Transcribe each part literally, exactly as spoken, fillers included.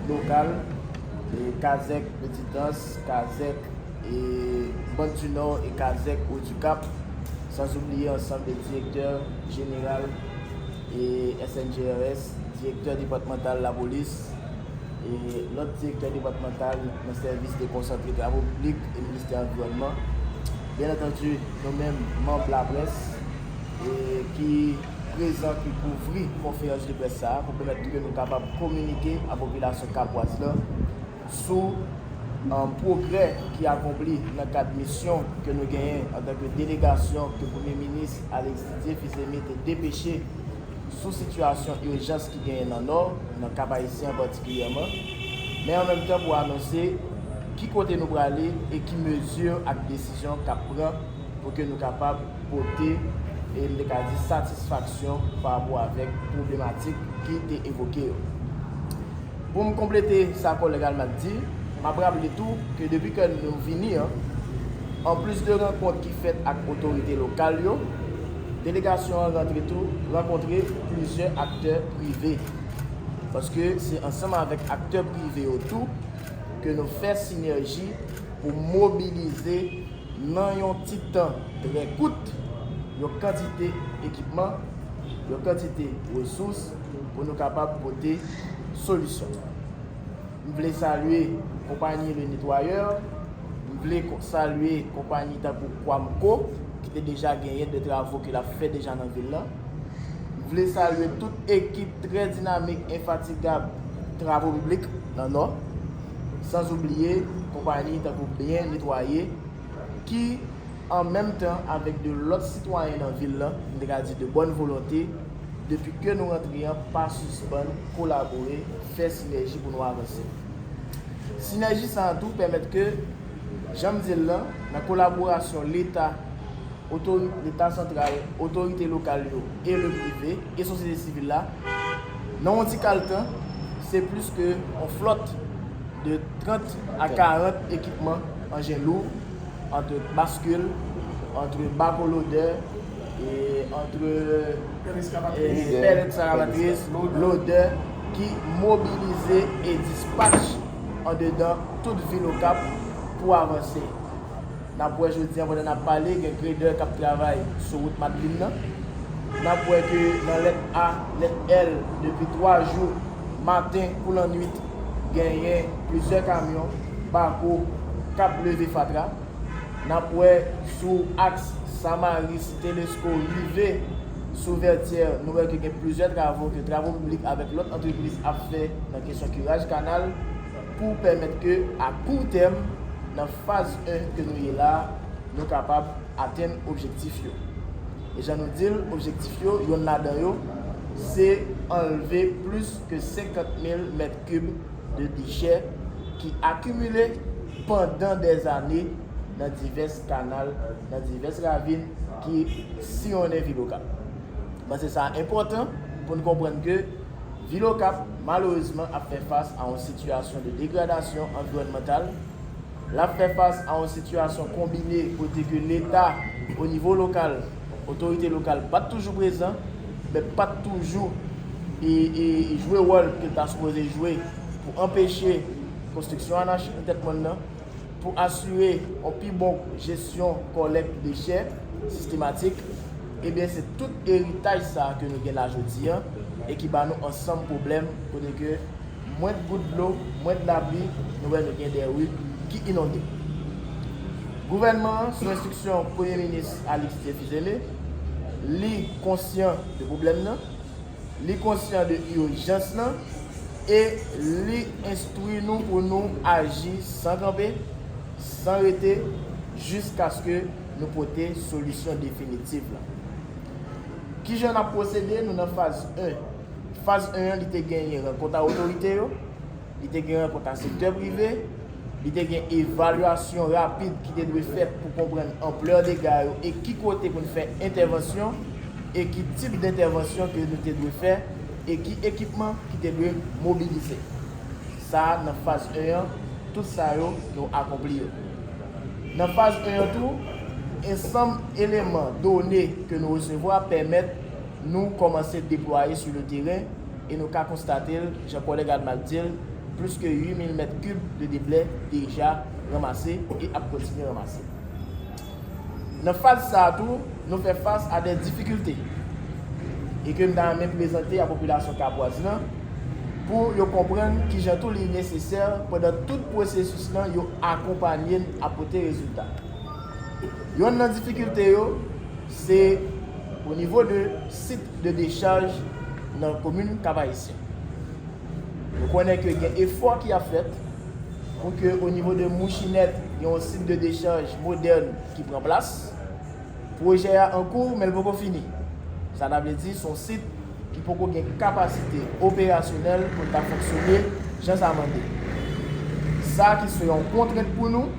lokal, e Kazèk Petitans, Kazèk e Bande du Nord e Kazèk Haut du Cap, sans oublier ensemble des directeurs généraux e S N G R S, direktè depatmantal lapolis, e lòt direktè depatmantal nan sèvis dekonsantre travo piblik e ministè anviwònman. Byen antandi, nou menm, manm laprès, e ki prezan, ki kouvri konferans de près sa a pou pèmèt ke nou kapab kominike a popilasyon kapwaz la sou, um, pwogrè ki akonpli nan kad misyon ke nou genyen antanke delegasyon ke Premye Minis Alexis Didier Fils-Aimé te depeche sou sitiyasyon ijans ki genyen nan Nò, nan Kap Ayisyen patikilyèman, men an menm tan pou anonse ki kote nou prale e ki mezi ak desizyon k ap pran pou ke nou kapab pote, e m te ka di, satisfaksyon pa rapò avèk pwoblematik ki te evoke yo. Pou m konplete sa kòlèg Alma di, m ap raple tou ke depi ke nou vini an, anplis de rankont ki fèt ak otorite lokal yo, delegasyon an rantre tou, rankontre plizyè aktè prive. Paske se ansanm avèk aktè prive yo tou ke nou fè sinèji pou mobilize nan yon ti tan trè kout, yon kantite ekipman, yon kantite resous pou nou kapab pote solisyon. M vle salye konpayi Le Nettoyeur, m vle ko-, salye konpayi tankou Quamco, ki te deja genyen de travo ke l ap fè deja nan vil lan. M vle salye tout ekip trè dinamik, enfatigab travo piblik nan Nò, sans oublier konpayi tankou Byen Netwaye, ki, an menm tan avèk de lòt sitwayen nan vil lan, m te ka di de bòn volonte, depi ke nou rantre an, pa sispann kolabore, fè sinèji pou nou avanse. Sinèji sa a tou pèmèt ke, jan m di l lan, nan kolaborasyon Leta, otori-, Leta santral, otorite lokal yo e le prive e sosyete sivil la, nan yon ti kal tan, se plis ke yon flòt de trant a karant ekipman anjen lou, ant baskil, ant bako lodè, e ant, e, pèl ekskavatris, lodè, ki mobilize e dispatch andedan tout vil Okap pou avanse. N ap wè jodi a, pandan n ap pale, gen gredè k ap travay sou wout Madlin nan. N ap wè ke nan lèt A, lèt L, depi twa jou, maten kou lannwit, genyen plizyè kamyon, bako, k ap leve fatra. N ap wè sou aks Samaris, Telesco, rive sou Vètyè, nou wè ke gen plizyè travo ke Travo Piblik avèk lòt antrepriz ap fè nan kesyon kiraj kanal pou pèmèt ke, a kou tèm, nan faz en ke nou ye la, nou kapab atenn objektif yo. E jan nou di l, objektif yo, yonn ladan yo, se anlve plis ke senkant mil mèt kib de dechè ki akimile pandan dèzane nan divès kanal, nan divès ravin ki siyonnen vil Okap. M panse sa enpòtan pou n konprann ke vil Okap, malerezman, ap fè fas a yon sitiyasyon de degradasyon anviwònmantal. L ap fè fas a yon sitiyasyon konbine kote ke Leta, o nivo lokal, otorite lokal, pa t toujou prezan, men pa t toujou e, e, e jwe wòl ke l ta sipoze jwe pou anpeche konstriksyon anachik nan tèt mòn nan, pou asire yon pi bon jesyon kòlèk dechè sistematik. Ebyen, se tout eritaj sa a ke nou gen la jodi a e ki ba nou ansanm pwoblèm kote ke mwens gout dlo, mwens lapli, nou wè nou gen de ri ki inonde. Gouvènman an, sou enstriksyon Premye Minis Alix Didier Fils-Aimé, li konsyan de pwoblèm nan, li konsyan de ijans lan e li enstwi nou pou nou aji san kanpe, san rete, jiskaske nou pote solisyon definitif la. Kijan n ap pwosede? Nou nan faz en. Faz en an, li te genyen rankont a otorite yo, li te gen rankont a sektè prive, li te gen evalyasyon rapid ki te dwe fèt pou konprann anplè dega yo e ki kote pou n fè entèvansyon e ki tip dentèvansyon ke nou te dwe fè e ki ekipman ki te dwe mobilize. Sa a, nan faz en an, tout sa yo, nou akonpli yo. Nan faz en an tou, ansanm eleman, done ke nou resevwa pèmèt nou kòmanse deplwaye sou le teren e nou ka konstate l, jan kòlèg Adma di l, Plis ke uit mil mèt kib de deblè deja ranmase e ap kontinye ranmase. Nan faz sa a tou, nou fè fas a de difikilte e ke m ta renmen prezante a popilasyon Kapwaz lan pou yo konprann kijan tou li nesesè pandan tout pwosesis lan yo akonpanye n a pote rezilta. Yonn nan difikilte yo, se o nivo de sit de dechaj nan komin Kap Ayisyen. Nou konnen ke gen efò ki ap fèt pou ke o nivo de Mouchinette gen yon sit de dechaj modèn ki pran plas. Pwojè a an kou, men l poko fini. Sa ta vle di se yon sit ki poko gen kapasite operasyonèl pou l ta fonksyone jan sa mande. Sa ki se yon kontrent pou nou,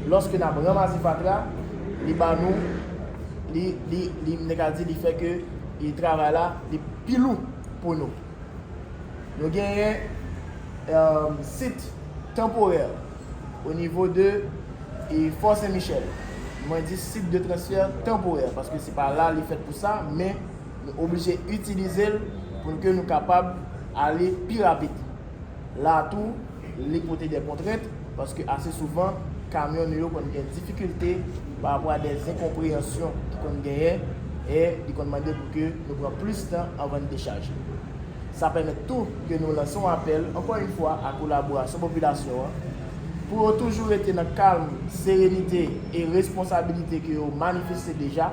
lòske n ap ranmase fatra, li ba nou, li, li, li, m te ka di, li fè ke, e, travay la, li pi lou pou nou. Nou genyen, um, sit tanporè o nivo de, e, Fò Sen Michèl. Mwen di sit de transfè tanporè, paske se pa la li fèt pou sa, men nou oblije itilize l pou ke nou kapab ale pi rapid. La tou, li pote de kontrent, paske ase souvan, kamyon nou yo konn gen difikilte pa rapò a de enkonpreyansyon ki konn genyen, e li konn mande pou ke nou pran plis tan anvan n dechaje. Sa pèmèt tou ke nou lanse yon apèl, ankò yon fwa, a kolaborasyon popilasyon an, pou yo toujou rete nan kalm, serenite e responsabilite ke yo manifeste deja,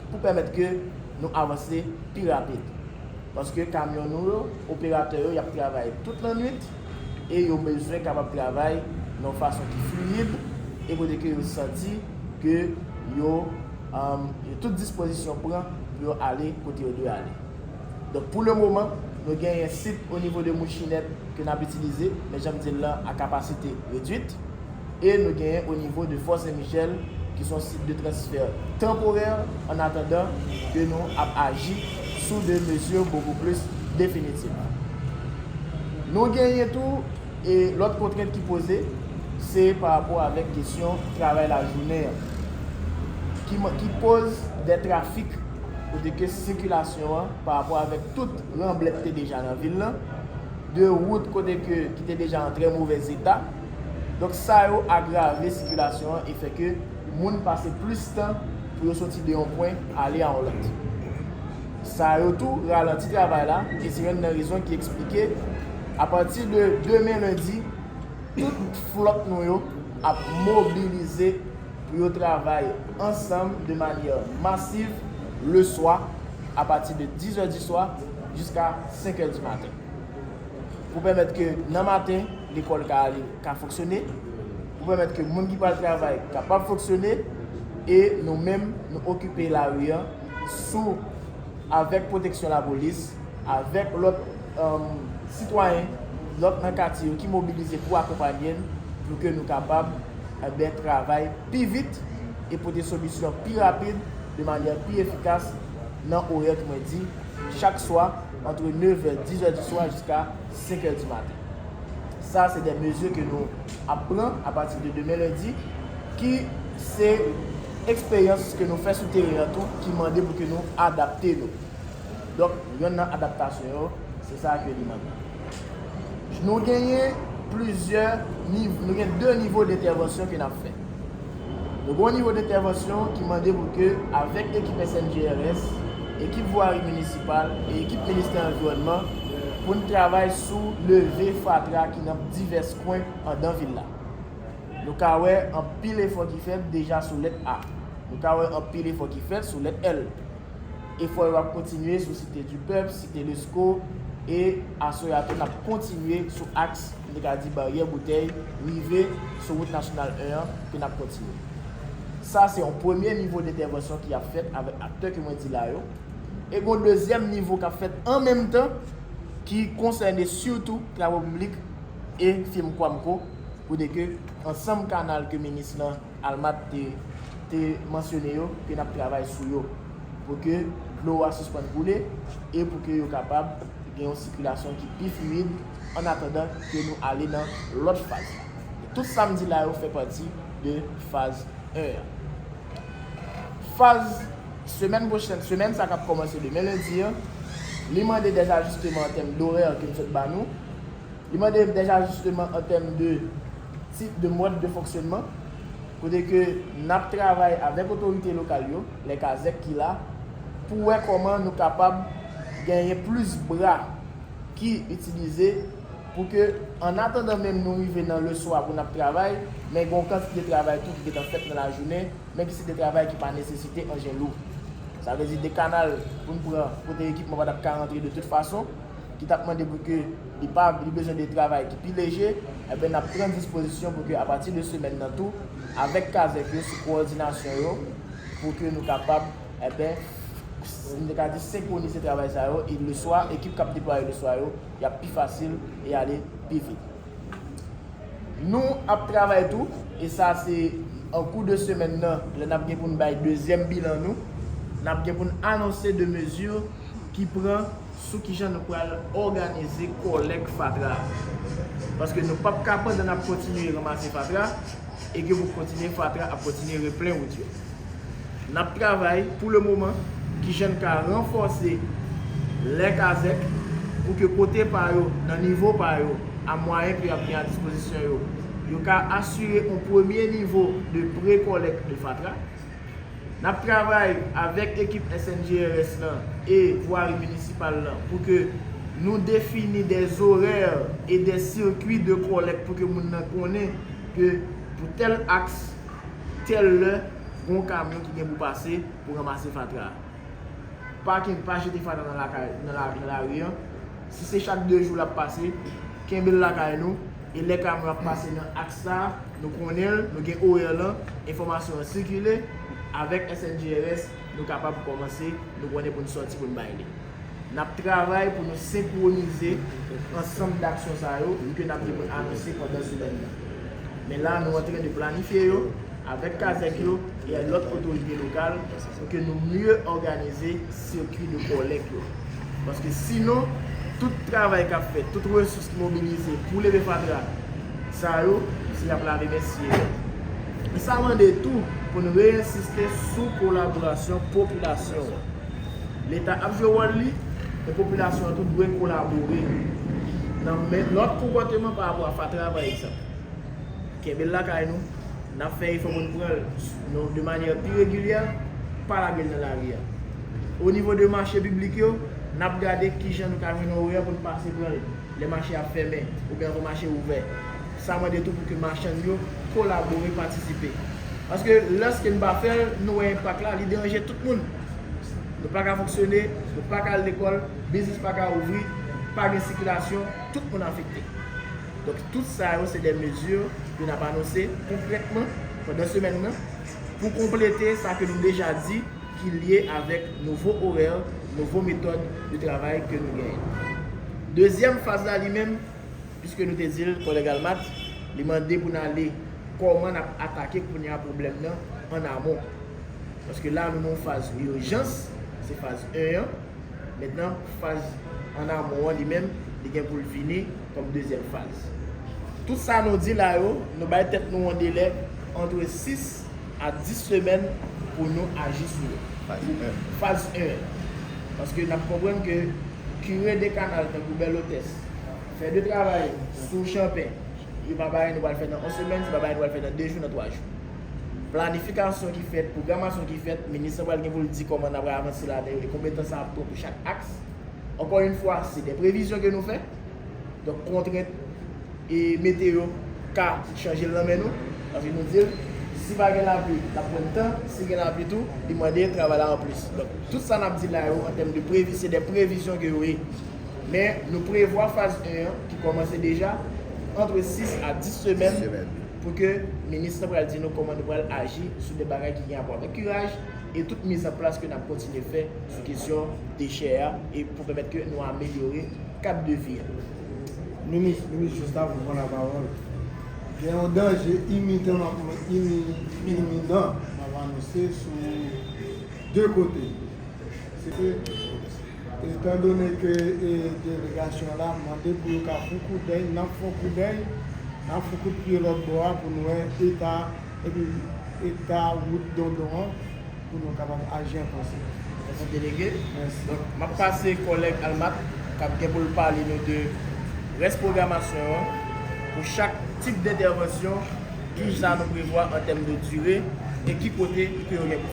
pou pèmèt ke nou avanse pi rapid. Paske kamyon nou yo, operatè yo, y ap travay tout lannwit e yo bezwen kapab travay nan yon fason ki fliyid e kote ke yo santi ke yo, um, yo tout dispozisyon pran pou yo ale kote yo dwe ale. Donk, pou le moman, nou genyen sit o nivo de Mouchinette ke n ap itilize, men jan m di l lan, a kapasite redwit. E nou genyen o nivo de Fò Sen Michèl, ki se yon sit de transfè tanporè, an atandan ke nou ap aji sou de mezi bokou plis definitif. Nou genyen tou, e lòt kontrent ki poze, se pa rapò avèk kesyon travay lajounen an, ki, ki poze de trafik kote ke sikilasyon an, pa rapò avèk tout ranblè k te deja nan vil lan, de wout kote ke, ki te deja an trè movèz eta. Donk, sa yo agrave sikilasyon an e fè ke moun pase plis tan pou yo soti de yon pwen ale a yon lòt. Sa yo tou ralanti travay la, e se yonn nan rezon ki eksplike, apati de demen lendi, tout flòt nou yo ap mobilize pou yo travay ansanm de manyè masiv le swa, apati de dis è di swa jiska senk è di maten. Pou pèmèt ke nan maten, lekòl ka ale, ka fonksyone, pou pèmèt ke moun ki pral travay kapab fonksyone, e nou menm, nou okipe lari an sou, avèk pwoteksyon lapolis, avèk lòt, um, sitwayen, lòt nan katye yo ki mobilize pou akonpanye n, pou ke nou kapab, enben, travay pi vit e pote solisyon pi rapid, de manyè pi efikas, nan orè ke mwen di, chak swa, antre nèf è, dis è di swa jiska senk è di maten. Sa, se de mezi ke nou ap pran apati de demen lendi, ki se eksperyans ke nou fè sou teren an tou, ki mande pou ke nou adapte nou. Donk, yonn nan adaptasyon yo, se sa ke li mande. Nou genyen plizyè niv-, nou gen de nivo de entèvansyon ke n ap fè. Nou gen yon nivo de entèvansyon ki mande pou ke, avèk ekip S N G R S, ekip vwari minisipal e ekip ministè anviwònman, pou n travay sou leve fatra ki nan divès kwen andan vil la. Nou ka wè anpil efò ki fèt deja sou lèt A. Nou ka wè anpil efò ki fèt sou lèt L. Efò yo ap kontinye sou Site di Pèp, Site Lesko, e aswè a tou n ap kontinye sou aks, nou te ka di, Baryè Boutèy, rive sou wout nasyonal en an, ke n ap kontinye. Sa se yon premye nivo de entèvansyon ki ap fèt avèk aktè ke mwen di la yo. E gen yon dezyèm nivo k ap fèt an menm tan, ki konsène sitou travo piblik e fim Kwamco, kote ke ansanm kanal ke minis lan Almat te, te mansyone yo, ke n ap travay sou yo, pou ke dlo a sispann koule e pou ke yo kapab gen yon sikilasyon ki pi fluid, an atandan ke nou ale nan lòt faz la. E tout sa m di la yo fè pati de faz en an. Faz semèn pwochèn, semèn sa k ap kòmanse demen lendi an, li mande dè ajisteman an tèm dorè ke m sot ba nou. Li mande dè ajisteman an tèm de tip de mòd de fonksyonman, kote ke n ap travay avèk otorite lokal yo, lè kazèk ki la, pou wè kòman nou kapab genyen plis bra ki itilize pou ke, an atandan menm nou rive nan leswa pou n ap travay, men gen yon kantite travay tou ki gentan fèt nan lajounen, men ki se de travay ki pa nesesite anjen lou. Sa vle di de kanal pou n pran kote ekipman pa t ap ka rantre de tout fason, ki t ap mande pou ke li pa, li bezwen de travay ki pi leje, enben n ap pran dispozisyon pou ke apati de semèn nan tou, avèk kazèk yo, sou kowòdinasyon yo, pou ke nou kapab, enben, nou te ka di senkwonize travay sa yo, e leswa, ekip k ap deplwaye leswa yo, y ap pi fasil e ale pi vit. Nou ap travay tou, e sa se an kou de semèn nan, lè n ap gen pou n bay dezyèm bilan nou, n ap gen pou n anonse de mezi ki pran sou kijan nou pral òganize kòlèk fatra a. Paske nou p ap ka pandan n ap kontinye ranmase fatra, e ke pou kontinye fatra ap kontinye replen wout yo. N ap travay pou le moman kijan n ka ranfòse lè kazèk pou ke kote pa yo, nan nivo pa yo, a mwayen ke y ap gen a dispozisyon yo, yo ka asire yon premye nivo de pre-kòlèk de fatra. N ap travay avèk ekip S N G R S lan e vwari minisipal lan pou ke nou defini dè zorè e dè sirkwi de kòlèk pou ke moun nan konnen ke pou tèl aks, tèl lè, gen yon kamyon ki gen pou pase pou ranmase fatra a. Pa ken, pa jete fatra nan lakay, nan la, nan lari an. Si se chak de jou l ap pase, kenbe l lakay nou. E lè kamyon ap pase nan aks sa a, nou konnen l, nou gen orè lan, enfòmasyon an sikile. Avèk S N G R S, nou kapab kòmanse, nou konnen pou n sòti pou n bay li. N ap travay pou nou senkwonize ansanm daksyon sa yo ke n ap gen pou n anonse pandan semèn nan. Men la, nou antren de planifye yo avèk kazèk yo e lòt otorite lokal pou ke nou mye òganize sirkwi de kòlèk yo. Paske sinon, tout travay k ap fèt, tout resous ki mobilize pou leve fatra sa yo, se y ap lave men sye yo. Men sa mande tou pou n reyensiste sou kolaborasyon popilasyon an. Leta ap jwe wòl li, men popilasyon an tou dwe kolabore. Nan men lòt konpòteman pa rapò a fatra, pa egzanp. Kenbe l lakay nou, n ap fè efò pou n pran l, non, de manyè pi regilyè, pa lage l nan lari a. O nivo de mache piblik yo, n ap gade kijan nou ka jwenn yon orè pou n pase pran l lè mache ap fèmen oubyen anvan mache ouvè. Sa mande tou pou ke machann yo kolabore, patisipe. Paske lèske n pa fè l, nou wè enpak la, li deranje tout moun. Nou pa ka fonksyone, nou pa ka al lekòl, biznis pa ka ouvri, pa gen sikilasyon, tout moun afekte. Donk, tout sa yo, se de mezi ke n ap anonse konkrètman pandan semèn nan pou konplete sa ke nou deja di ki lye avèk nouvo orè, nouvo metòd de travay ke nou genyen. Dezyèm faz la, li menm, piske nou te di l, kòlèg Almat, li mande pou n ale kòman n ap atake kounye a pwoblèm nan an amon. Paske la, nou nan yon faz ijans, se faz en an. Mentnan, faz an amon an, li menm, li gen pou l vini kòm dezyèm faz. Tout sa nou di la yo, nou bay tèt nou yon delè antre sis a dis semèn pou nou aji sou yo. Faz en. Faz en. Paske n ap konprann ke kire de kanal tankou Bèl Otès fè de travay sou Chanpen. Yo pa bagay nou pral fè nan yon semèn, se pa bagay nou pral fè nan de jou, nan twa jou. Planifikasyon ki fèt, pwogramasyon ki fèt, minis lan pral gen pou l di kòman n ap avanse ladan yo e konbyen tan sa ap pran pou chak aks. Ankò yon fwa, se de previzyon ke nou fè. Donk, kontrent e meteyo ka chanje l nan men nou. Paske nou di l, si pa gen lapli, l ap pran tan. Si gen lapli tou, li mande travay la anplis. Donk, tout sa n ap di la yo, an tèm de previ, se de previzyon ke yo ye. Men, nou prevwa faz en an, ki kòmanse deja, antre sis a dis semèn, pou ke minis lan pral di nou kòman nou pral aji sou de bagay ki gen rapò avèk kiraj, e tout mizanplas ke n ap kontinye fè sou kesyon dechè a, e pou pèmèt ke nou amelyore kad de vi a. Minis, minis, jis avan w pran lapawòl, gen yon danje imitan, imi-, iminan m ap anonse sou de kote. Se ke, etandone ke, e, delegasyon la mande pou yo ka fè yon koudèy, n ap fè yon koudèy, n ap fè yon kout pye lòt bò a pou n wè eta, epi eta wout Dondon an, pou nou kapab aji an konsekans. Mèsi, delege. Mèsi. Donk, m ap pase kòlèg Almat, k ap gen pou l pale nou de Rès pwogramasyon an, pou chak tip d entèvansyon, kisa nou prevwa an tèm de dire e ki kote ke yo gen pou